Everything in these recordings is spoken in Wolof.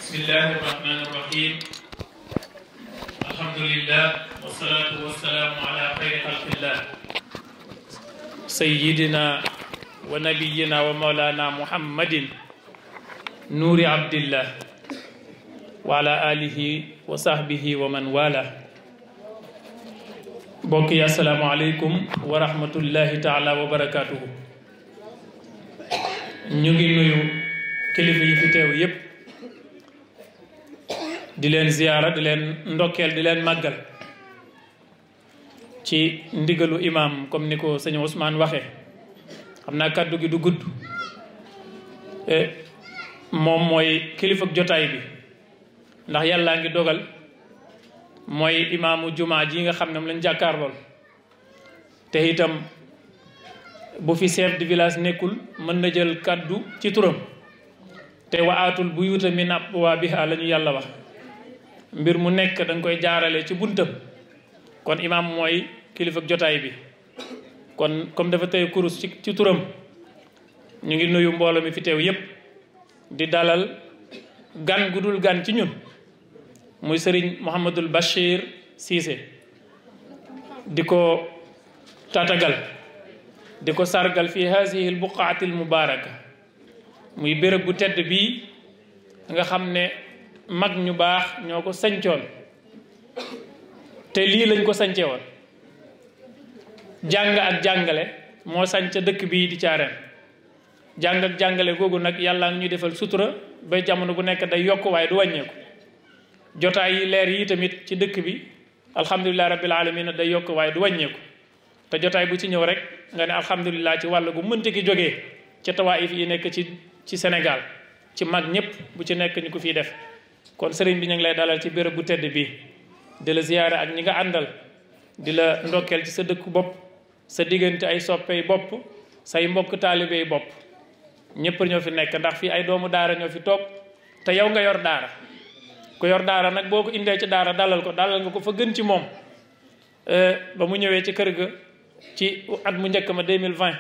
bismillahi irrahmani irrahim alhamdulillah wassalatu wassalaamu ala xayri xalqillah sayyidina wa nabiyina wa mawlana muhammadin nuuri abdillah wa ala alihi wa sahbihi wa man wala mbokk yi assalaamu aleykum wa rahmatullahi taala wa barakatuhu. ñu ngi nuyu kilifa yi fi teew yépp di leen ziyaara di leen ndokkeel di leen màggal ci ndigalu imam comme ni ko sëñ Ousmane waxe xam naa kàddu gi du gudd moom mooy kilifa jotaay bi ndax yàllaa ngi dogal mooy imaamu jumaa ji nga xam ne mu lañ jàkkaar lool te itam bu fi chef de village nekkul mën na jël kàddu ci turam te wa aatul buyuuta min abwaabihaa la ñu yàlla wax mbir mu nekk danga koy jaarale ci buntam kon imaam mooy kilifa jotaay bi kon comme dafa tey kurus ci turam ñu ngi nuyu mbooloo mi fi teew yépp di dalal gan gu dul gan ci ñun muy sëriñ Mouhamadul Bachir Cissé di ko tatagal di ko sargal fi haasihi l buqaati l mubaaraka muy béréb bu tedd bii nga xam ne mag ñu baax ñoo ko sañcoon te lii lañ ko sañce woon jàng ak jàngale moo sañc dëkk bii di Caareen jàng ak jàngale googu nag yàlla ngi ñuy defal sutura ba jamono bu nekk day yokk waaye du wàññeeku jotaay yi leer yi tamit ci dëkk bi alhamdulilah rabbil alamin day yokk waaye du wàññeeku te jotaay bu ci ñëw rek nga ne alhamdulilah ci wàll gu mënti ki jógee ci tawaayif yi nekk ci Sénégal ci mag ñëpp bu ci nekk ñu ko fiy def kon sëriñ bi ñu ngi lay dalal ci béréb bu tedd bi di la ziyaare ak ñi nga àndal di la ndokkeel ci sa dëkku bopp sa diggante ay soppey bopp say mbokk taalibey bopp ñëpp ñoo fi nekk ndax fii ay doomu daara ñoo fi toog te yow nga yor daara ku yor daara nag boo ko indee ci daara dalal nga ko fa gën ci moom ba mu ñëwee ci kër ga ci at mu njëkk ma 2020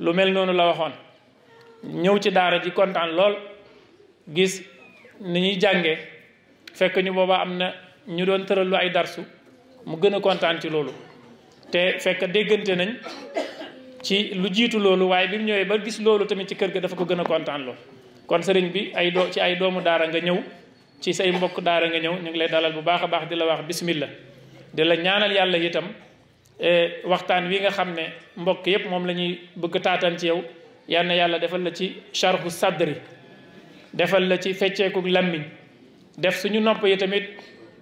lu mel noonu la waxoon ñëw ci daara ji kontaan lool gis ni ñuy jànge fekk ñu boobaa am na ñu doon tëral lu ay darsu mu gën a kontaan ci loolu te fekk déggante nañ ci lu jiitu loolu waaye bi mu ñëwee ba gis loolu tamit ci kër ga dafa ko gën a kontaan lool kon sëriñ bi ci ay doomu daara nga ñëw ci say mbokk daara nga ñëw ñu ngi lay dalal bu baax a baax di la wax bismillah di la ñaanal yàlla itam waxtaan wi nga xam ne mbokk yépp moom la ñuy bëgg taataan ci yow yal na yàlla defal la ci sharhu sadri defal la ci fecceeku lammiñ def suñu nopp yi tamit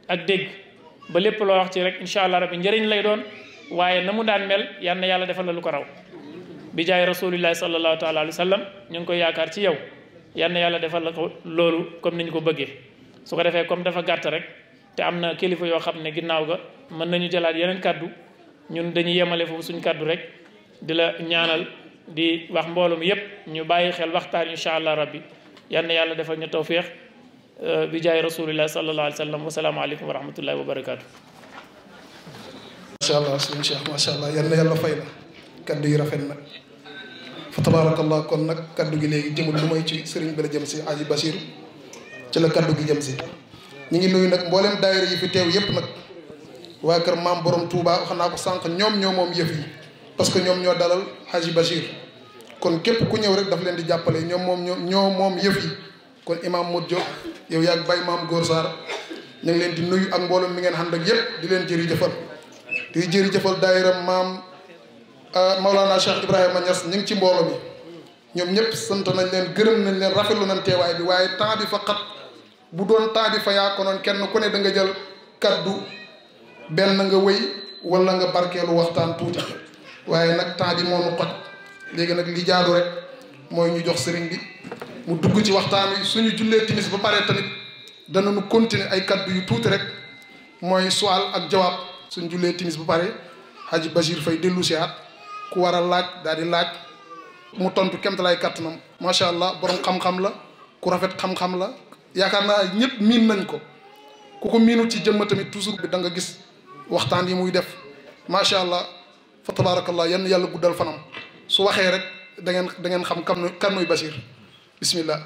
ak dégg ba lépp loo wax ci rek incha allah rabbi njëriñ lay doon waaye na mu daan mel yal na yàlla defal la lu ko raw bi jaay rasulillahi sallallahu taala alayhi wa sallam ñu ngi koy yaakaar ci yow yal na yàlla defal la ko loolu comme ni ñu ko bëggee su ko defee comme dafa gàtt rek te am na kilifa yoo xam ne ginnaaw ga mën nañu jëlaat yeneen kaddu ñun dañuy yemale foofu suñu kaddu rek di la ñaanal di wax mbooloo mi yépp ñu bàyyi xel waxtaan incha allah rabbi yal na yàlla defal ñu tawfiq bi jaay rasulillah sallallahu alayhi wa sallam wasalaamu aleykum wa rahmatullahi wa barakaatu. macha allah suñu cheikh macha allah yal na yàlla fay la kaddu yi rafet na fa tabarakallah kon nag kaddu gi léegi jëmul lu may ci sëriñ bi la jëm si Aji Bachir ci la kaddu gi jëm si ñu ngi nuyu nag mboolem daayira yi fi teew yépp nag waa kër maam borom Touba wax naa ko sànq ñoom moom yëf yi parce que ñoom ñoo dalal Haji Bachir kon képp ku ñëw rek daf leen di jàppale ñoom moom yëf yi kon imam Modou Diop yow yaag bay maam Góor Sarr ñu ngi leen di nuyu ak mboolem mi ngeen ànd ak yépp di leen jërëjëfal di jërëjëfal daayira maam Maulana Cheikh Ibrahima Niass ñu ngi ci mbooloo mi ñoom ñëpp sant nañ leen gërëm nañ leen rafetlu nañ teewaay bi waaye temps bi fa xat bu doon temps bi fa yaa ko noon kenn ku ne da nga jël kaddu benn nga wëy wala nga barkeelu waxtaan tuuti waaye nag temps bi moo nu xoj léegi nag li jaadu rek mooy ñu jox sëriñ bi mu dugg ci waxtaan wi suñu jullee timis ba pare tamit danañu continuer ay kaddu yu tuuti rek mooy sual ak jawaab suñu jullee timis ba pare Haji Bachir Faye dellu si at ku war a laaj daal di laaj mu tontu kemtalaay kàttanam macha allah borom xam-xam la ku rafet xam-xam la yaakaar naa ñëpp miin nañ ko ku ko miinul ci jëmm tamit toujours bi da nga gis waxtaan yi muy def macha allah fa tabarakallah yenn yàlla guddal fanam su waxee rek da ngeen xam kan nuy Bachir bismillah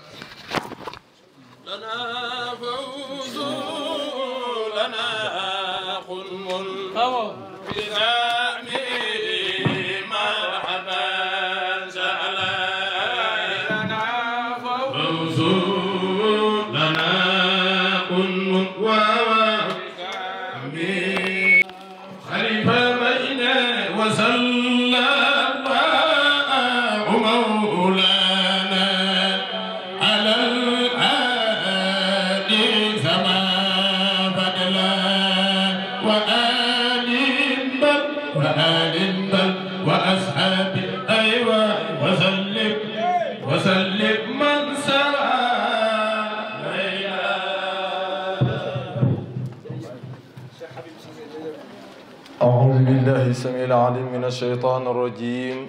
أعوذ بالله السميع العليم من الشيطان الرجيم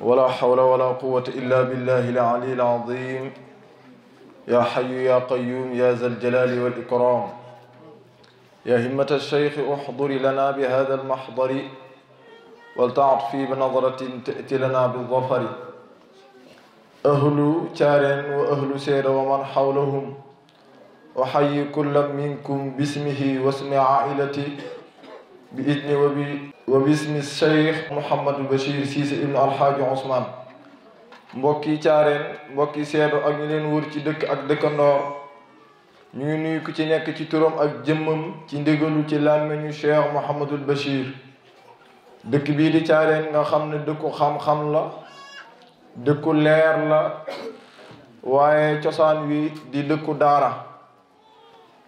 ولا حول ولا قوة إلا بالله العلي العظيم يا حي يا قيوم يا ذا الجلال والإكرام يا همة الشيخ احضر لنا بهذا المحضر ولتعطفي بنظرة تأتي لنا بالظفر أهل تارن وأهل سير ومن حولهم أحيي كل منكم باسمه واسم عائلتي بإذن وباسم الشيخ محمد البشير سيسي ابن الحاج عثمان mbokki caareen mbokki seedo ak ñu leen wër ci dëkk ak dëkkandoor ñu ngi nuyu ku ci nekk ci turam ak jëmmam ci ndigalu ci làmmiñu Cheikh Mouhamadul Bachir dëkk bii di caareen nga xam ne dëkku xam-xam la dëkku leer la waaye cosaan wi di dëkku daara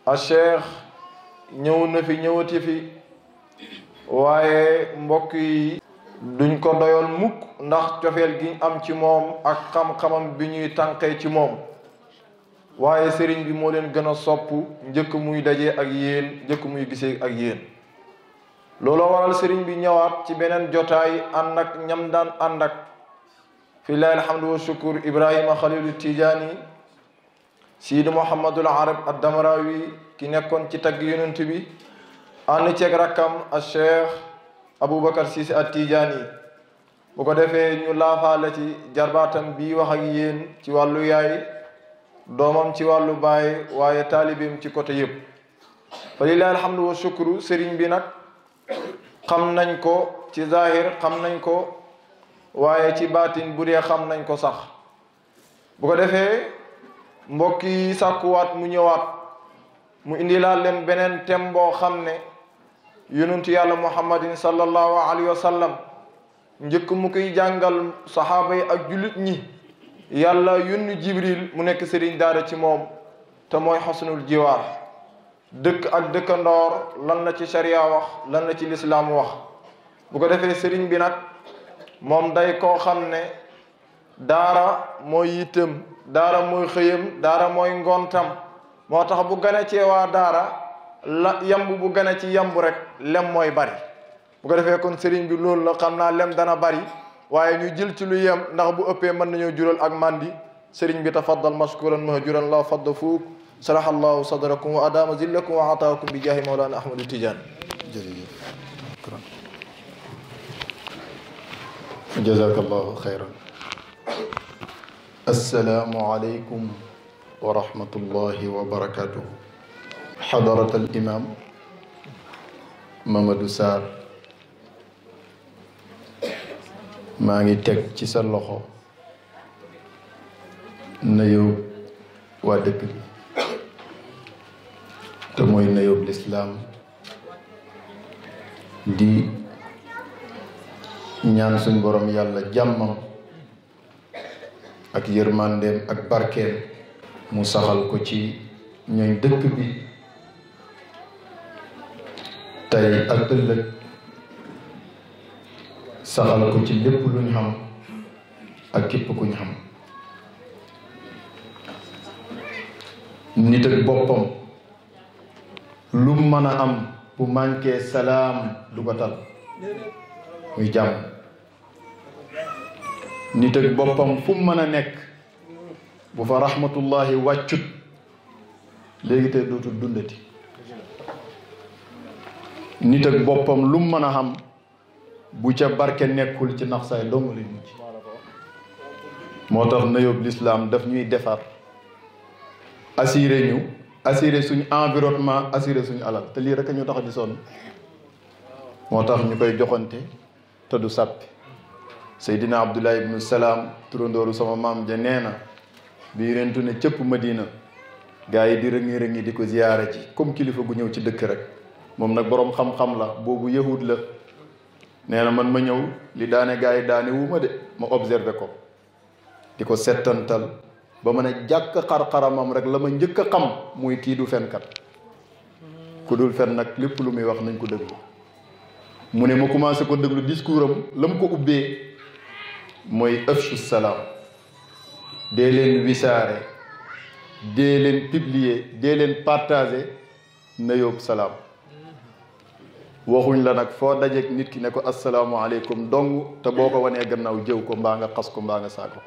a Cheikh ñëw na fi ñëwati fi waaye mbokk yi duñ ko doyal mukk ndax cofeel gi am ci moom ak xam-xamam bi ñuy tànqee ci moom waaye sëriñ bi moo leen gën a sopp njëkk muy daje ak yéen njëkk muy gisee ak yéen looloo waral sëriñ bi ñëwaat ci beneen jotaay ànd ak ñam daan ànd ak fi lahi alhamdu wa shukur Ibrahima Khalilu Tijaani Sidi Mouhamadul Arab ad-Damrawi ki nekkoon ci tagg yonent bi ànd ceeg rakkam a Cheikh Aboubacar Cissé at-Tijaani bu ko defee ñu laafaale ci jarbaatam bii wax ak yéen ci wàllu yaay doomam ci wàllu baay waaye taalibeem ci côté yëpp fa lillahi alhamdu wa shukru sëriñ bi nag xam nañ ko ci zahir xam nañ ko waaye ci baatin bu dee xam nañ ko sax bu ko defee mbokk yi sàkkuwaat mu ñëwaat mu indi laa leen beneen thème boo xam ne yonentu yàlla muhammadin sallallahu alayhi wa sallam njëkk mu koy jàngal saxaaba yi ak jullit ñi yàlla yónni jibril mu nekk sëriñ daara ci moom te mooy xosnul jiwaar dëkk ak dëkkandoor lan la ci sharia wax lan la ci lislaam wax bu ko defee sëriñ bi nag moom day koo xam ne daara mooy yittam daara mooy xëyam daara mooy ngontam moo tax bu gane ci waa daara la yamb bu gane ci yamb rek lem mooy bari bu ko defee kon sëriñ bi loolu la xam naa lem dana bari waaye ñu jël ci lu yem ndax bu ëppee mën nañoo jural ak mandi sëriñ bi tafaddal mashkuran mahjuran la fadda fuuk saraha allahu sadrakum wa adama zillakum wa ataakum bi jaahi mawlana ahmadu Tidiane jërëjëf jazakallahu xayran assalaamu aleykum wa rahmatullahi wa barakatuh xadarat al imam Mamadou Sarr maa ngi teg ci sa loxo nuyoo waa dëkk bi te mooy nuyoo lislaam di ñaan suñ borom yàlla jàmmam ak yërmandeem ak barkeem mu saxal ko ci ñooy dëkk bi tey ak ëllëg saxal ko ci lépp lu ñu xam ak képp ku ñu xam nit ak boppam lu mën a am bu manqué salaam du ko tal muy jàmm nit ak boppam fu mu mën a nekk bu fa rahmatullahi wàccut léegi tey dootul dundati nit ak boppam lu mu mën a xam bu ca barke nekkul ci nax saay dong lay mujj moo tax nuyoob lislaam daf ñuy defar assuré ñu assuré suñu environnement assuré suñu alal te lii rek a ñu tax di sonn moo tax ñu koy joxante te du sàppi Seydina Abdullah ibnu Salaam turandooru sama maam ja nee na bii rentu ne cëpp Madina gaa yi di rëngi-rëngi di ko ziyaara ji comme kilifa gu ñëw ci dëkk rek moom nag boroom xam-xam la boobu yahud la nee na man ma ñëw li daane gaa yi daane wu ma de ma observé ko di ko settantal ba ma ne jàkk xar-xaramam rek la ma njëkk a xam muy kii du fenkat ku dul fen nag lépp lu muy wax nañ ko déglu mu ne ma commencé ko déglu discours am la mu ko ubbee mooy afshu salaam dee leen wisaare dee leen publier dee leen partager na yóbbu salaam waxuñ la nag foo dajeek nit ki ne ko asalaamaaleykum dong te boo ko wanee gannaaw jëw ko mbaa nga xas ko mbaa nga saaga ko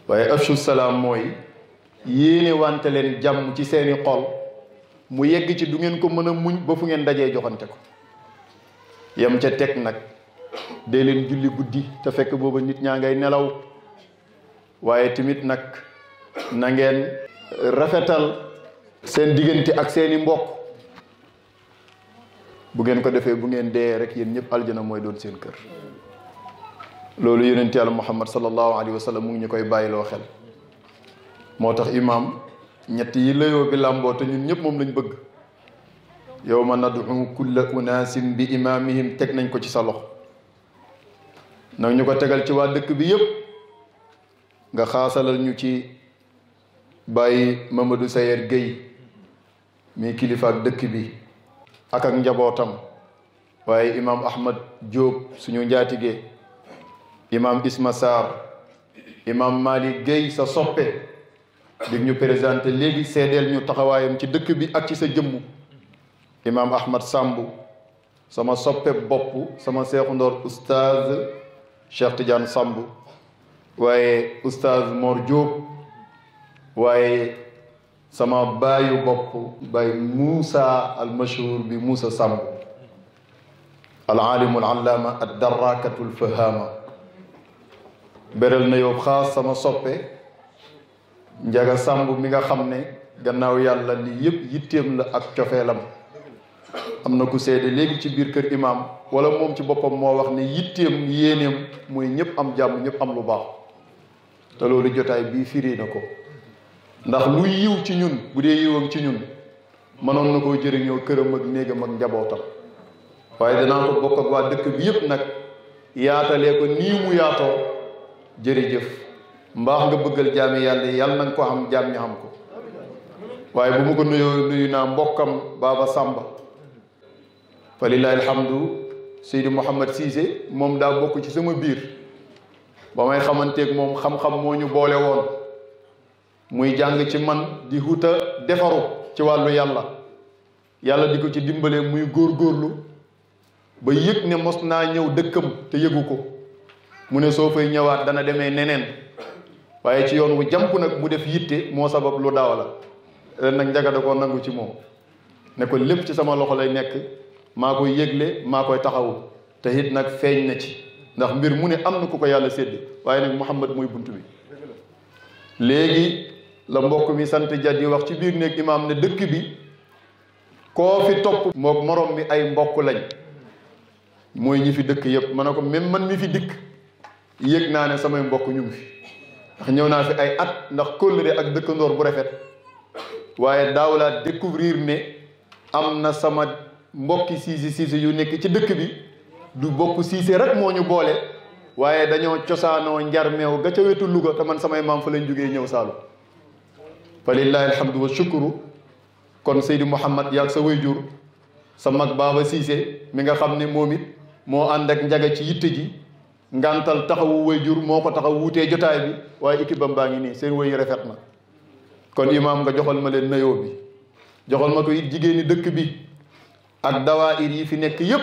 waaye afshu salaam mooy yéene wante leen jàmm ci seeni xol mu yegg ci du ngeen ko mën a muñ ba fu ngeen dajee joxante ko yam ca teg nag dee leen julli guddi te fekk booba nit ñaa ngay nelaw waaye tamit nag na ngeen rafetal seen diggante ak seeni mbokk bu ngeen ko defee bu ngeen dee rek yéen ñëpp aljana mooy doon seen kër loolu yonent Yàlla Muhammad sallallahu alayhi wa sallam mu ngi ñu koy bàyyiloo xel moo tax imaam ñett yi layoo bi làmboo te ñun ñëpp moom lañ bëgg yawma nad'u kulla unaasin bi imaamihim teg nañ ko ci sa loxo nag ñu ko tegal ci waa dëkk bi yëpp nga xaasalal ñu ci bàyyi Mamadou Sayer Gueye mi kilifa ak dëkk bi ak njabootam waaye imaam Ahmad Diop suñu njaatige imaam Isma Sarr imaam Malick Gueye sa soppe di ñu présenté léegi seedeel ñu taxawaayam ci dëkk bi ak ci sa jëmm imaam Ahmad Samb sama soppe bopp sama seexu ndoor oustaz Cheikh Tidiane Samb waaye oustaz Mor Diop waaye sama baayu bopp baay Moussa al mashhur bi Moussa Samb al alimu al allama ad darrakatu al fahama beral na yow xaas sama soppe Njaga Samb mi nga xam ne gannaaw yàlla li yëpp yitteem la ak cofeelam am na ku seede léegi ci biir kër imaam wala moom ci boppam moo wax ne yitteem yéeneem mooy ñëpp am jàmm ñëpp am lu baax te loolu jotaay bii firi na ko ndax luy yiw ci ñun bu dee yiwam ci ñun mënoon na koo jëriñoo këram ak néegam ak njabootam waaye danaa ko bokk ak waa dëkk bi yëpp nag yaatalee ko nii mu yaatoo jërëjëf mbaax nga bëggal jaami yàlla yàlla na nga ko xam jaam ñi xam ko waaye bu ma ko nuyoo nuyu naa mbokkam Baba Samba fa lillahi alhamdu Seydi Mouhamad Cissé moom daa bokk ci sama biir ba may xamanteeg moom xam-xam moo ñu boole woon muy jàng ci man di huta defaru ci wàllu yàlla di ko ci dimbale muy góorgóorlu ba yëg ne mos naa ñëw dëkkam te yëgu ko mu ne soo fay ñëwaat dana demee neneen waaye ci yoon wu jàmp nag mu def yitte moo sabab lu daaw la ren nag njaga da koo nangu ci moom ne ko lépp ci sama loxo lay nekk maa koy yëgle maa koy taxawu te it nag feeñ na ci ndax mbir mu ne am na ku ko yàlla sédd waaye nag Muhammad mooy bunt bi léegi la mbokk mi sant jat yi wax ci biir néeg imaam ne dëkk bi koo fi topp mook morom mi ay mbokk lañ mooy ñi fi dëkk yëpp ma ne ko même man mi fi dikk yëg naa ne samay mbokk ñu ngi fi ndax ñëw naa fi ay at ndax kóllëre ak dëkkandoor bu rafet waaye daaw laa découvrir ne am na sama mbokki siise yu nekk ci dëkk bi du bokk siise rek moo ñu boole waaye dañoo cosaanoo njarmeew ga ca wetu Louga te man samay maam fa lañ jógee ñëw Saalum fa lillahi alhamdu wa shukru kon Seydi Mouhamad yaag sa wayjur sa mag Baba Cissé mi nga xam ne moom it moo ànd ak njaga ci yitte ji ngantal taxawu wayjur moo ko taxaw wuutee jotaay bi waaye équipe am baa ngi nii seen wëy rafet na kon imaam nga joxal ma leen nayoo bi joxal ma ko it jigéeni dëkk bi ak dawaayir yi fi nekk yépp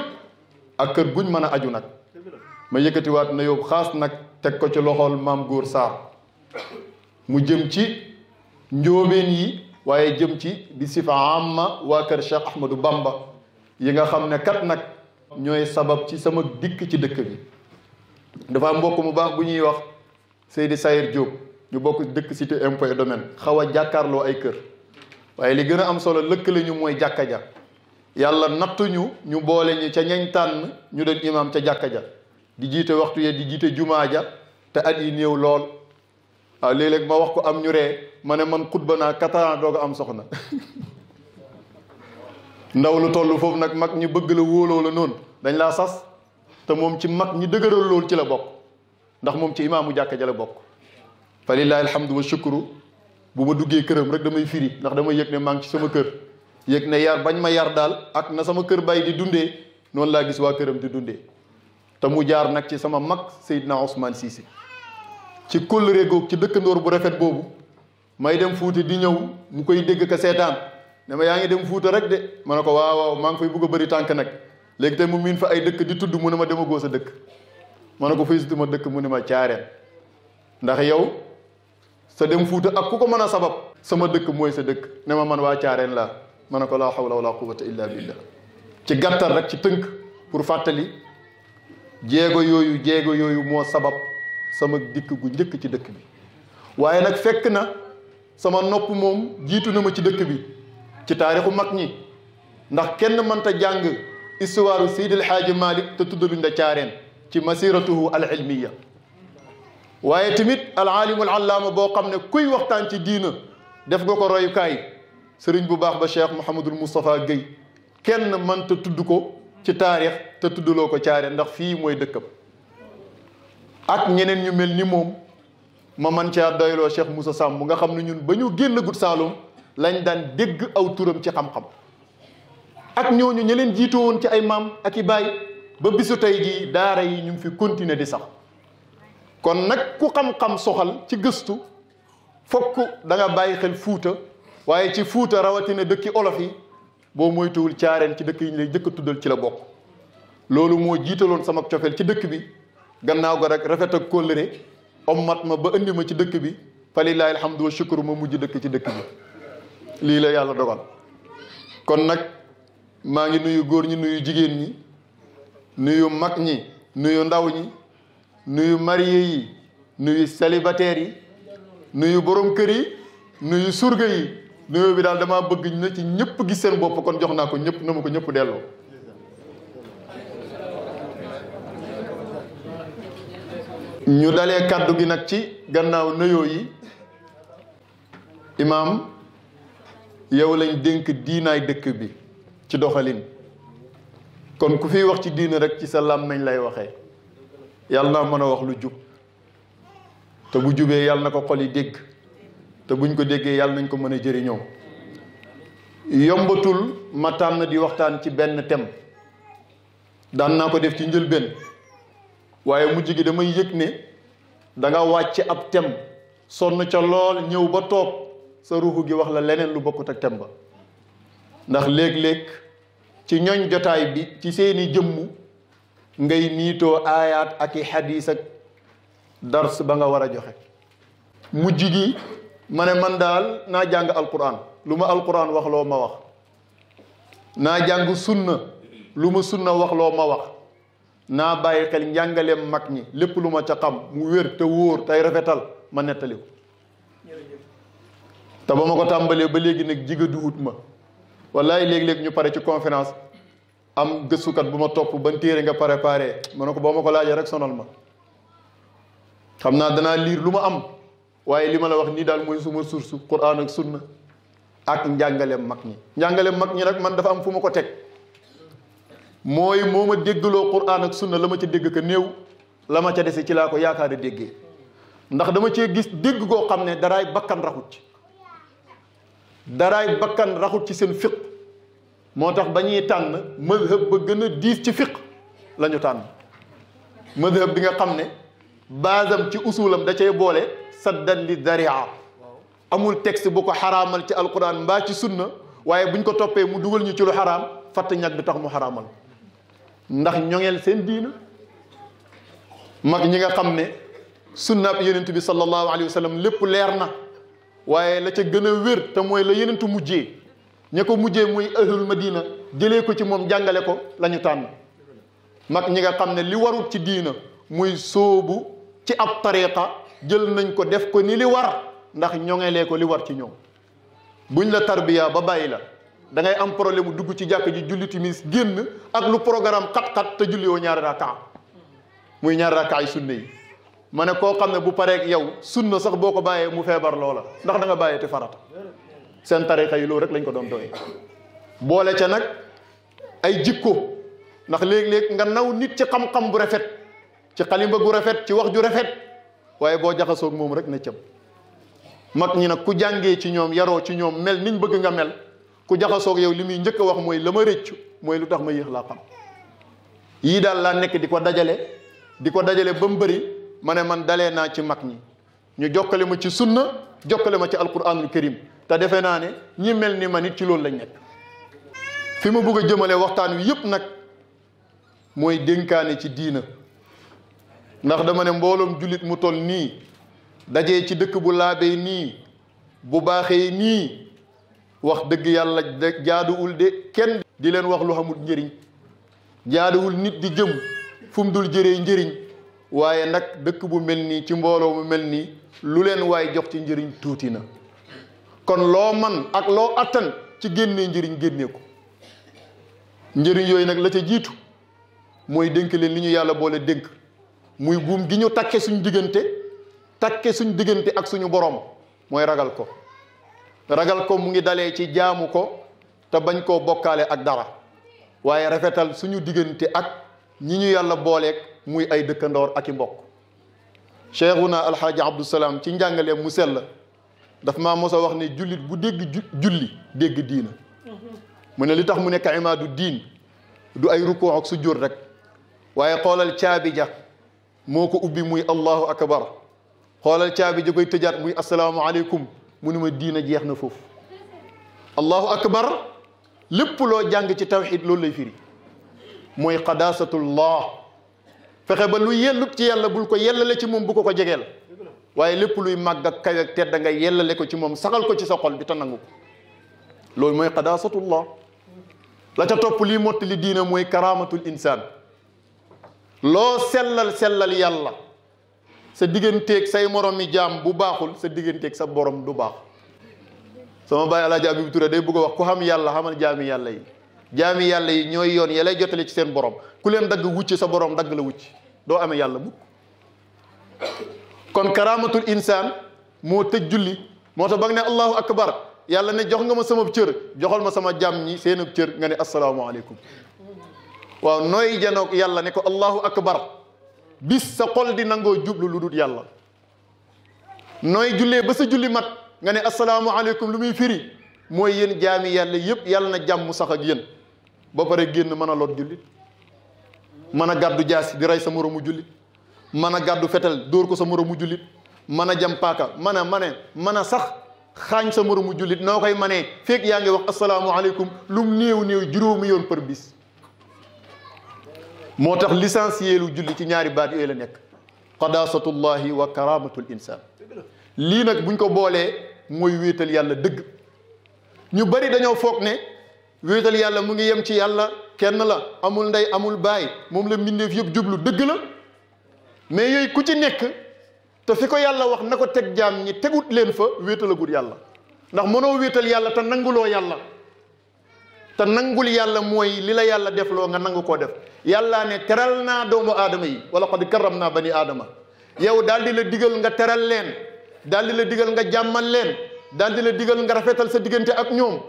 ak kër guñ mën a aju nag ma yëkkatiwaat nayoo xaas nag teg ko ci loxol maam Góor Sarr mu jëm ci njóobeen yi waaye jëm ci bi sifa amma waa kër Cheikh Ahmadou Bamba yi nga xam ne kat nag ñooy sabab ci sama dikk ci dëkk bi dafa mbokk mu baax bu ñuy wax Seydi Sayer Diop ñu bokk dëkk cité impôt et domaine xaw a jàkkaarloo ay kër waaye li gën a am solo lëkkale ñu mooy jàkka ja yàlla nattuñu ñu boole ñu ca ñañ tànn ñu doon imam ca jàkka ja di jiite waxtu ye di jiite jumaa ja te at yi néew lool waaw léeg-léeg ma wax ko am ñu ree ma ne man xutba naa 4 ans doog a am soxna ndaw lu toll foofu nag mag ñi bëgg la wóoloo la noonu dañ laa sas te moom ci mag ñi dëgëral lool ci la bokk ndax moom ci imaamu jàkka ja la bokk fa lillahi alhamdu wa shukru bu ma duggee këram rek damay firi ndax damay yëg ne maa ngi ci sama kër yëg ne yar bañ ma yar daal ak na sama kër bay di dundee noonu laa gis waa këram di dundee te mu jaar nag ci sama mag Seydina Ousmane Cissé ci kóllëre googu ci dëkkandoor bu rafet boobu may dem Fuuta di ñëw mu koy dégg ka seetaan ne ma yaa ngi dem Fuuta rek de ma ne ko waaw waaw maa ngi fay bugg a bëri tànk nag léegi te mu miin fa ay dëkk di tudd mu ne ma demagoo sa dëkk ma ne ko fay ma dëkk mu ne ma caareen ndax yow sa dem Fuuta ak ku ko mën a sabab sama dëkk mooy sa dëkk ne ma man waa caareen laa ma ne ko laa hawla wala quwwata illa billah ci gàttal rek ci tënk pour fàttali jéego yooyu moo sabab sama dikk gu njëkk ci dëkk bi waaye nag fekk na sama nopp moom jiitu na ma ci dëkk bi ci taarixu mag ñi ndax kenn mënta jàng histoire Seydil Haaji Malick te tuddaluñ la caareen ci masiratuhu al ilmiya waaye tamit al alimul allaama boo xam ne kuy waxtaan ci diina def nga ko royukaay sëriñ bu baax ba Cheikh Mouhamadul Moustapha Guèye kenn mënta tudd ko ci taarix te tuddaloo ko caareen ndax fii mooy dëkkam ak ñeneen ñu mel ni moom ma man caa doyloo Cheikh Moussa Samb nga xam ne ñun ba ñu génn gut Saalum lañ daan dégg aw turam ci xam-xam ak ñooñu ñi leen jiitu woon ci ay maam ak i baay ba bisu tey jii daara yi ñu ngi fi continuer di sax kon nag ku xam-xam soxal ci gëstu fokk da nga bàyyi xel Fuuta waaye ci Fuuta rawatina dëkki olof yi boo moytuwul caareen ci dëkk yi ñu lay jëkk a tuddal ci la bokk loolu moo jiitaloon sama cofeel ci dëkk bi gannaaw ga rek rafet ak kóllëre ommat ma ba indi ma ci dëkk bi fa lillahi alhamdu wa shukru ma mujj dëkk ci dëkk bi lii la yàlla dogal kon nag maa ngi nuyu góor ñi nuyu jigéen ñi nuyu mag ñi nuyu ndaw ñi nuyu marié yi nuyu célibataire yi nuyu borom kër yi nuyu surga yi nuyu bi daal damaa bëgg na ci ñëpp gis seen bopp kon jox naa ko ñëpp na ma ko ñëpp delloo ñu dalee kàddu gi nag ci gannaaw nuyoo yi imaam yow lañ dénk diinaay dëkk bi ci doxalin kon ku fiy wax ci diina rek ci sa làmmiñ lay waxee yàlla naa mën a wax lu jub te bu jubee yàlla na ko xol yi dégg te buñ ko déggee yàlla nañ ko mën a jëriñoo yombatul ma tànn di waxtaan ci benn thème daan naa ko def ci njëlbéen waaye mujj gi damay yëg ne da nga wàcc ab thème sonn ca lool ñëw ba toog sa ruuxu gi wax la leneen lu bokkut ak thème ba ndax léeg-léeg ci ñooñ jotaay bi ci seeni jëmm ngay niitoo aayaat ak i xadiis ak dars ba nga war a joxe mujj gi ma ne man daal naa jàng alquran lu ma alquran wax loo ma wax naa jàng sunna lu ma sunna wax loo ma wax naa bàyyi xel njàngaleem mag ñi lépp lu ma ca xam mu wér te wóor tey rafetal ma nettali ko te ba ma ko tàmbalee ba léegi nag jiga duwut ma wallaay léeg-léeg ñu pare ci conférence am gëstukat bu ma topp ban téere nga préparé ma ne ko boo ma ko laajee rek sonal ma xam naa danaa liir lu ma am waaye li ma la wax nii daal mooy suma source Qur'an ak sunna ak njàngaleem mag ñi njàngaleem mag ñi nag man dafa am fu ma ko teg mooy moo ma déggloo Qur'an ak sunna la ma ca dégg ka néew la ma ca dese ci laa ko yaakaar a déggee ndax dama cee gis dégg goo xam ne daraay bakkan raxut ci daraay bakkan raxut ci seen fiq moo tax ba ñuy tànn madhab ba gën a diis ci fiq la ñu tànn madhab bi nga xam ne basam ci usulam da cay boole saddan li daria amul texte bu ko xaraamal ci alquran mbaa ci sunna waaye buñ ko toppee mu dugal ñu ci lu xaraam fatt ñag bi tax mu xaraamal ndax ñoŋeel seen diina mag ñi nga xam ne sunnaab yonent bi sallallahu alayhi wa sallam lépp leer na waaye la ca gën a wér te mooy la yonentu mujjee ña ko mujjee muy ahlul madina jëlee ko ci moom jàngale ko la ñu tànn mag ñi nga xam ne li warut ci diina muy sóobu ci ab tariqa jël nañ ko def ko ni li war ndax ñoŋelee ko li war ci ñoom. buñ la tarbiya ba bàyyi la da ngay am problème mu dugg ci jàkk ji julli timis génn ak lu programme xat-xat te julli woo ñaari rakaa muy ñaari rakaa yi sunna yi. ma ne koo xam ne bu pareeg yow sunna sax boo ko bàyyee mu feebar loola ndax da nga bàyyee te farata. seen tarixa yi loolu rek lañ ko doon doy boole ca nag ay jikko ndax léeg-léeg nga naw nit ci xam-xam bu rafet ci xalimba gu rafet ci wax ju rafet waaye boo jaxasoog moom rek na cëm. mag ñi nag ku jàngee ci ñoom yaroo ci ñoom mel niñ bëgg nga mel ku jaxasoog yow li muy njëkk a wax mooy la ma rëccu mooy lu tax ma yéex laa xam. yii daal laa nekk di ko dajale ba mu bëri ma ne man dalee naa ci mag ñi ñu jokkale ma ci sunna jokkale ma ci alquranul karim te defe naa ne ñi mel ni ma nit ci loolu lañ nekk. fi ma bëgg a jëmale waxtaan wi yëpp nag mooy dénkaane ci diina ndax dama ne mbooloom jullit mu toll nii dajee ci dëkk bu laabee nii bu baaxee nii wax dëgg yàlla jaaduwul de kenn di leen wax lu xamul njëriñ jaaduwul nit di jëm fu mu dul jëree njëriñ waaye nag dëkk bu mel nii ci mbooloo mu mel nii lu leen waay jox ci njëriñ tuuti na kon loo man ak loo attan ci génnee njëriñ génnee ko njëriñ yooyu nag la ca jiitu mooy dénk leen li ñu yàlla boole dénk muy buum gi ñu takke suñu diggante ak suñu borom mooy ragal ko mu ngi dalee ci jaamu ko te bañ koo bokkaale ak dara waaye rafetal suñu diggante ak ñi ñu yàlla booleeg muy ay dëkkandoor ak i mbokk. cheikhuna alxaaji Abdou Salaam ci njàngaleem mu sell daf maa mos a wax ne jullit bu dégg julli dégg diina mu ne li tax mu nekk imaadu diin du ay rukkoo ak sujjóot rek waaye xoolal caabi ja moo ko ubbi muy allahu akbar xoolal caabi ja koy tëjaat muy asalaamualeykum mu ne ma diina jeex na foofu. allahu akbar lépp loo jàng ci tawxid loolu lay firi mooy qadaasatullah fexe ba lu yellut ci yàlla bul ko yellale ci moom bu ko jegeel waaye lépp luy màgg ak kawe ak tedd nga yellale ko ci moom saxal ko ci sa xol bi te nangu ko loolu mooy qadaasatullah. la ca topp lii motti li diina mooy karamatul insaan loo sellal yàlla sa digganteeg say morom mi jaam bu baaxul sa digganteeg sa borom du baax. sama baay Alaaji Abib Touré day bëgg a wax ku xam yàlla xamal jaami yàlla yi ñooy yoon ya lay jotale ci seen borom ku leen dagg wucc sa borom dagg la wucc doo amee yàlla mukk. kon karamatul insaan moo tëj julli moo tax ba nga ne allahu akbar yàlla ne jox nga ma sama cër joxal ma sama jaam ñi seen cër nga ne asalaamaaleykum. waaw nooy janoog yàlla ne ko allahu akbar bis sa xol di nangoo jublu lu dul yàlla. nooy jullee ba sa julli mat nga ne asalaamaaleykum lu muy firi mooy yéen jaami yàlla yëpp yàlla na jàmm sax ak yéen ba pare génn mën a lot jullit mën a gàddu jaasi di rey sa moromu jullit mën a gàddu fetel dóor ko sa moromu jullit mën a jam paaka mën a sax xaañ sa moromu jullit noo koy manee fekk yaa ngi wax asalaamualeykum lum néew juróomi yoon par bis. moo tax licencié lu julli ci ñaari baat yooyu la nekk qadaasatullahi wa karamatul insaan. lii nag buñ ko boolee mooy wéetal yàlla dëgg. ñu bari dañoo foog ne wéetal yàlla mu ngi yem ci yàlla kenn la amul ndey amul baay moom la mbindeef yëpp jublu dëgg la mais yooyu ku ci nekk te fi ko yàlla wax na ko teg jaam ñi tegut leen fa wéetalagut yàlla ndax mënoo wéetal yàlla te nanguloo yàlla te nangul yàlla mooy li la yàlla defloo nga nangu koo def yàllaa ne teral naa doomu aadama yi wala qad karram naa bani aadama yow daal di la digal nga teral leen daal di la digal nga jàmmal leen daal di la digal nga rafetal sa diggante ak ñoom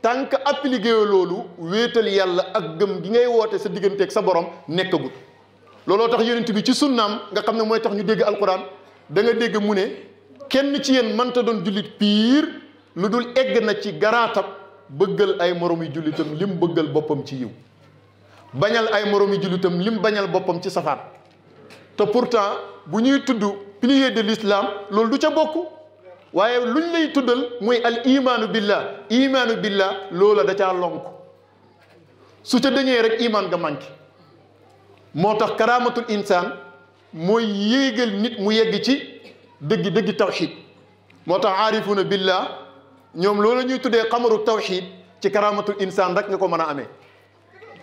tant que appliqué loolu wéetal yàlla ak gëm gi ngay woote sa diggante ak sa borom nekkagut. looloo tax yonent bi ci sunnaam nga xam ne mooy tax ñu dégg alquran da nga dégg mu ne kenn ci yéen mënta doon jullit piir lu dul egg na ci garaatab bëggal ay moromi jullitam lim bëggal boppam ci yiw bañal ay moromi jullitam lim bañal boppam ci safaat te pourtant bu ñuy tudd pilier de l'islam loolu du ca bokk waaye luñ lay tuddal mooy al imaanu billah loola da caa lonk su ca dañee rek imaan nga manqué moo tax karamatul insaan mooy yéegal nit mu yegg ci dëggi tawxid moo tax aarifuna billah ñoom loolu ñuy tuddee xamaru tawxid ci karamatul insaan rek nga ko mën a amee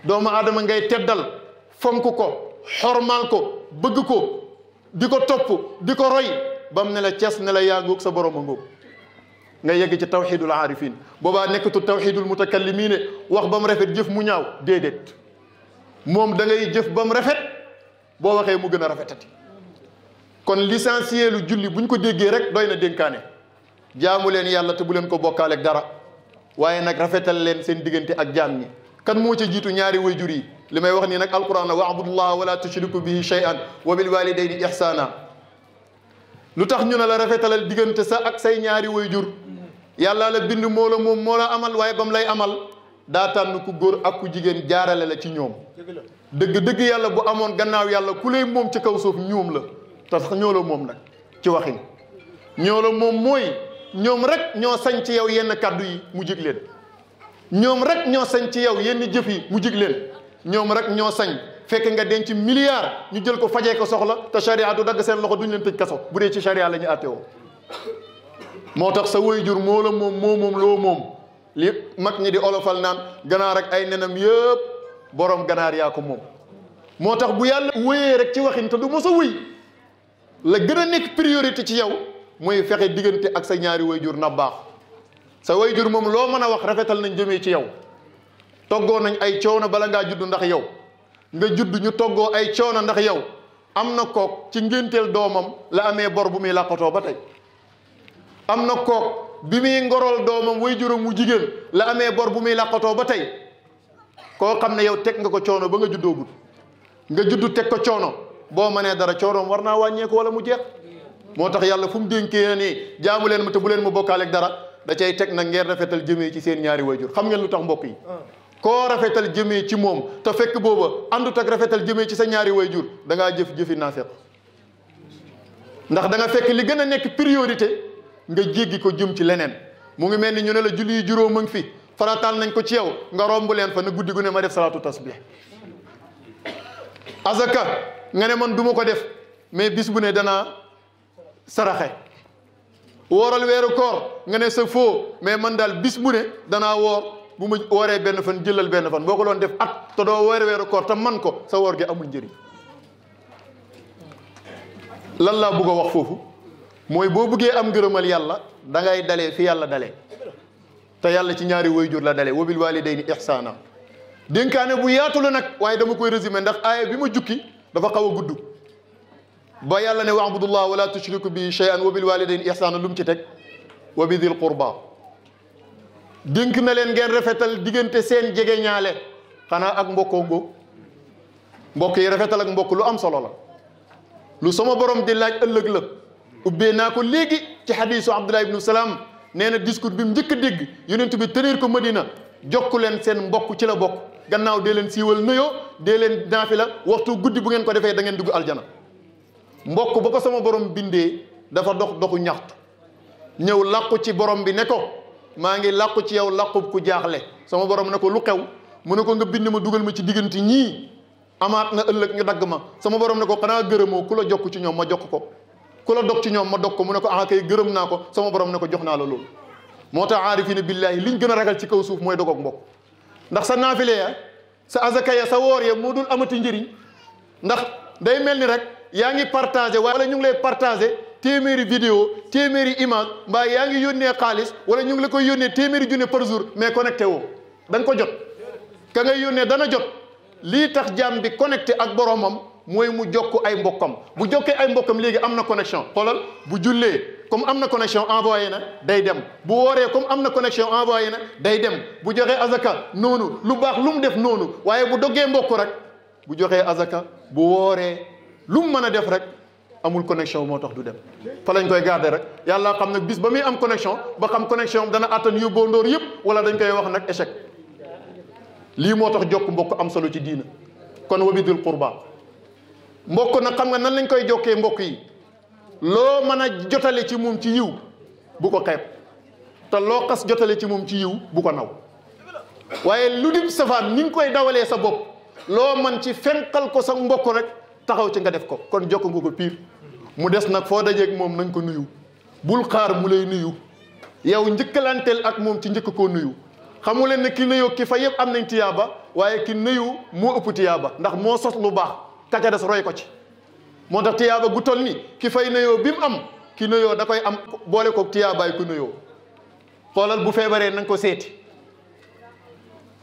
doomu aadama ngay teddal fonk ko xormaal ko bëgg ko di ko topp di ko roy ba mu ne la ces ne la yaa ngoog sa borom a ngoog nga yegg ci tawxidul aarifin boobaa nekkatu tawxidul mutakallimiin wax ba mu rafet jëf mu ñaaw déedéet moom da ngay jëf ba mu rafet boo waxee mu gën a rafetati kon l'essentiel lu julli bu ñu ko déggee rek doy na dénkaane jaamu leen yàlla te bu leen ko bokkaale ak dara waaye nag rafetal leen seen diggante ak jaam ñi kan moo ca jiitu ñaari wayjur yi li may wax nii nag alquran la wa'budullaha wala tushriku bihi shay'an wa bil walidayni ihsana lu tax ñu ne la rafetalal diggante sa ak say ñaari wayjur yàlla la bind moo la moom moo la amal waaye ba mu lay amal daa tànn ku góor ak ku jigéen jaarale la ci ñoom dëgg yàlla bu amoon gannaaw yàlla ku lay moom ci kaw suuf ñoom la te sax ñoo la moom nag ci waxin ñoo la moom mooy ñoom rek ñoo sañ ci yow yenn kàddu yi mu jig leen ñoom rek ñoo sañ ci yow yenn jëf yi mu jig leen ñoom rek ñoo sañ fekk nga denc milliard ñu jël ko fajee ko soxla te charia du dagg seen loxo duñ leen tëj kaso bu dee ci charia la ñu àtte woo moo tax sa waajur moo la moom moo moom loo moom li mag ñi di olofal naan ganaar ak ay nenam yëpp borom ganaar yaa ko moom moo tax bu yàlla wéyee rek ci waxin te du mos a wéy la gën a nekk priorité ci yow mooy fexe diggante ak sa ñaari waajur na baax sa waajur moom loo mën a wax rafetal nañ jëmee ci yow toggoo nañ ay coono bala ngaa judd ndax yow nga judd ñu toggoo ay coono ndax yow am na kook ci ngénteel doomam la amee bor bu muy làqatoo ba tey am na kook bi muy ngorool doomam waajuram mu jigéen la amee bor bu muy làqatoo ba tey koo xam ne yow teg nga ko coono ba nga juddoogul nga juddu teg ko coono boo mënee dara coonoom war naa wàññeeku wala mu jeex moo tax yàlla fu mu dénkee ni jaamu leen ma te bu leen ma bokkaale ak dara da cay teg nag ngeen rafetal jëmee ci seen ñaari waajur xam ngeen lu tax mbokk yi koo rafetal jëmee ci moom te fekk booba àndut ak rafetal jëmee ci sa ñaari waajur da ngaa jëf-jëfi naafeq ndax da nga fekk li gën a nekk priorité nga jéggi ko jëm ci leneen mu ngi mel ni ñu ne la julli yi juróom a ngi fi farataal nañ ko ci yow nga romb leen fa na guddi gu ne ma def salaatu tasbih azaka nga ne man duma ko def mais bis bu ne danaa saraxe wooral weeru koor nga ne sa foo mais man daal bis bu ne danaa woor bu ma wooree benn fan jëlal benn fan boo ko doon def at te doo woore weeru koor te man ko sa woor gi amul njëriñ lan laa bëgg a wax foofu mooy boo bëggee am ngërëmal yàlla da ngay dalee fi yàlla dalee te yàlla ci ñaari waajur la dalee wabil walidayni ihsana dénkaane bu yaatu la nag waaye dama koy résumé ndax aaya bi ma jukki dafa xaw a gudd ba yàlla ne wa'budullah wala tushriku bi shay'an wa bil walidayni ihsana lu mu ci teg wa bi dil qurba dénk na leen ngeen rafetal diggante seen jege ñaale xanaa ak mbokkoo ngóog mbokk yi rafetal ak mbokk lu am solo la lu sama borom di laaj ëllëg la ubbee naa ko léegi ci xadiisu Abdullah ibnu Salaam nee na discours bi mu njëkk a dégg yonent bi tëneer ko Madina jokku leen seen mbokk ci la bokk gannaaw dee leen siiwal nuyoo dee leen naafila waxtu guddi bu ngeen ko defee da ngeen dugg aljana mbokk ba ko sama borom bindee dafa dox doxu ñaxtu ñëw làqu ci borom bi ne ko maa ngi làqu ci yow làqub ku jaaxle sama borom ne ko lu xew mu ne ko nga bind ma dugal ma ci diggante ñii amaat na ëllëg ñu dagg ma sama borom ne ko xanaa gërëmoo ku la jokk ci ñoom ma jokk ko ku la dog ci ñoom ma dog ko mu ne ko ah kay gërëm naa ko sama borom ne ko jox naa la loolu moo tax aarifina billaahi liñ gën a ragal ci kaw suuf mooy dogoog mbokk ndax sa naafile ya sa azaka ya sa woor ya moo dul amati njëriñ ndax day mel ni rek yaa ngi partagé wala ñu ngi lay partagé téeméeri vidéo téeméeri image mbaa yaa ngi yónnee xaalis wala ñu ngi la koy yónnee téeméeri junne par jour mais connecté woo da nga ko jot ka ngay yónnee dana jot lii tax jaam bi connecté ak boromam mooy mu jokk ay mbokkam bu jokkee ay mbokkam léegi am na connexion xoolal bu jullee comme am na connexion envoyé na day dem bu wooree comme am na connexion envoyé na day dem bu joxee azaka noonu lu baax lu mu def noonu waaye bu doggee mbokk rek bu joxee azaka bu wooree lu mu mën a def rek amul connexion moo tax du dem fa lañ koy garder rek yàlla xam nag bis ba muy am connexion ba xam connexion dana attan yóbboo ndóor yëpp wala dañ koy wax nag échec lii moo tax jokk mbokk am solo ci diina kon wabidul qurba mbokk nag xam nga nan lañ koy jokkee mbokk yi loo mën a jotale ci moom ci yiw bu ko xeeb te loo xas jotale ci moom ci yiw bu ko naw waaye lu dib safaan ni nga koy dawalee sa bopp loo man ci fenqal ko sa mbokk rek taxaw ci nga def ko kon jokk nga ko piir mu des nag foo dajeeg moom nañ ko nuyu bul xaar mu lay nuyu yow njëkkalanteel ak moom ci njëkk koo nuyu xamu leen ne ki nuyoo ki fa yëpp am nañ tiyaaba waaye ki nuyu moo ëpp tiyaaba ndax moo sos lu baax ka ca des roy ko ci moo tax tiyaaba gu toll ni ki fay nuyoo bi mu am ki nuyoo da koy am boole ko tiyaabaay ku nuyoo xoolal bu feebaree na nga ko seeti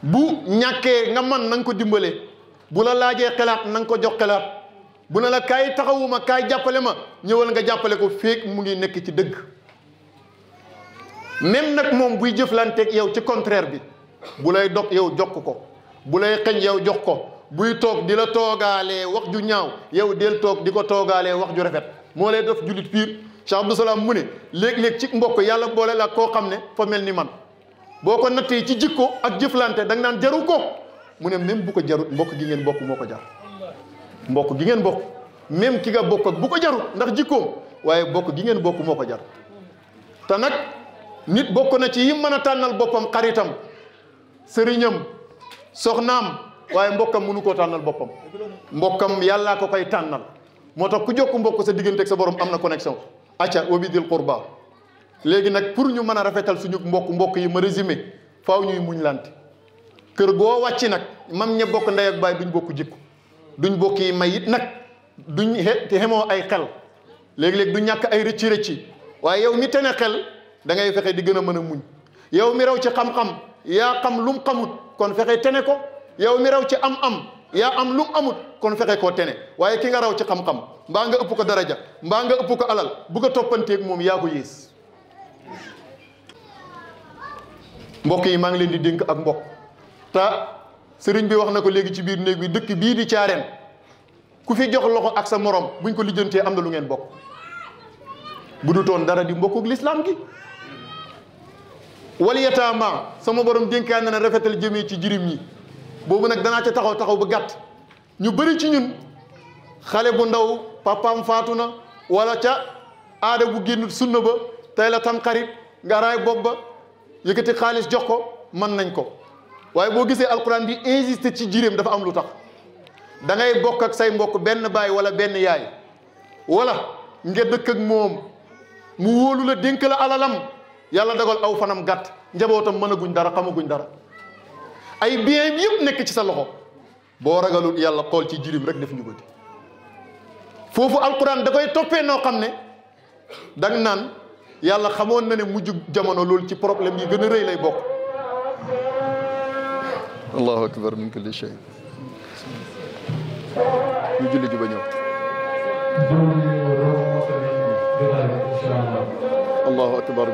bu ñàkkee nga man na nga ko dimbale bu la laajee xalaat na nga ko jox xalaat bu ne la kaay taxawuma kaay jàppale ma ñëwal nga jàppale ko feek mu ngi nekk ci dëgg même nag moom buy jëflanteeg yow ci contraire bi bu lay dog yow jox ko bu lay xeñ yow jox ko buy toog di la toogaalee wax ju ñaaw yow del toog di ko toogaalee wax ju rafet moo lay def jullit piir Cheikh Abdou Salam mu ne léeg-léeg ci mbokk yàlla boole la koo xam ne fa mel ni man boo ko nattee ci jikko ak jëflante da nga naan jaru ko mu ne même bu ko jarut mbokk gi ngeen bokk moo ko jar mbokk gi ngeen bokk même ki nga bokk ak bu ko jarut ndax jikkoom waaye bokk gi ngeen bokk moo ko jar te nag nit bokk na ci yi mën a tànnal boppam xaritam sëriñam soxnaam waaye mbokkam mënu koo tànnal boppam mbokkam yàllaa ko koy tànnal moo tax ku jokk mbokk sa diggante ak sa borom am na connexion acca wabidil qurba léegi nag pour ñu mën a rafetal suñu mbokk yi ma résumé faaw ñuy muñ lante kër goo wàcc nag mam ña bokk ndey ak baay duñ bokk jikko duñ bokk yi may it nag duñ xemoo ay xel léegi-léegi du ñàkk ay rëcci waaye yow mi tene xel da ngay fexe di gën a mën a muñ yow mi raw ci xam-xam yaa xam lum xamut kon fexe tene ko yow mi raw ci am-am yaa am lum amut kon fexe koo tene waaye ki nga raw ci xam-xam mbaa nga ëpp ko daraja mbaa nga ëpp ko alal bu ko toppanteeg moom yaa ko yées mbokk yi maa ngi leen di dénk ak mbokk te sëriñ bi wax na ko léegi ci biir néeg bi dëkk bii di Caareen ku fi jox loxo ak sa morom buñ ko lijjantee am na lu ngeen bokk bu du toon dara di mbokkuk lislaam gi wal yataama sama borom dénkaan na ne rafetal jëmee ci jirim ñi boobu nag danaa ca taxaw ba gàtt ñu bëri ci ñun xale bu ndaw papaam faatu na wala ca aada bu génn sunna ba tey la tam xarit nga raay bopp ba yëkkati xaalis jox ko mën nañ ko waaye boo gisee alquran di insister ci jirim dafa am lu tax da ngay bokk ak say mbokk benn baay wala benn yaay wala nga dëkk ak moom mu wóolu la dénk la alalam yàlla dogal aw fanam gàtt njabootam mënaguñ dara xamaguñ dara ay bien yëpp nekk ci sa loxo boo ragalul yàlla xool ci jirim rek def ñu ko di foofu alquran da koy toppee noo xam ne dang naan yàlla xamoon na ne mujj jamono loolu ci problème yi gën a rëy lay bokk allahu akbar min kulli shay ñu julli ji ba ñëw allahu akbar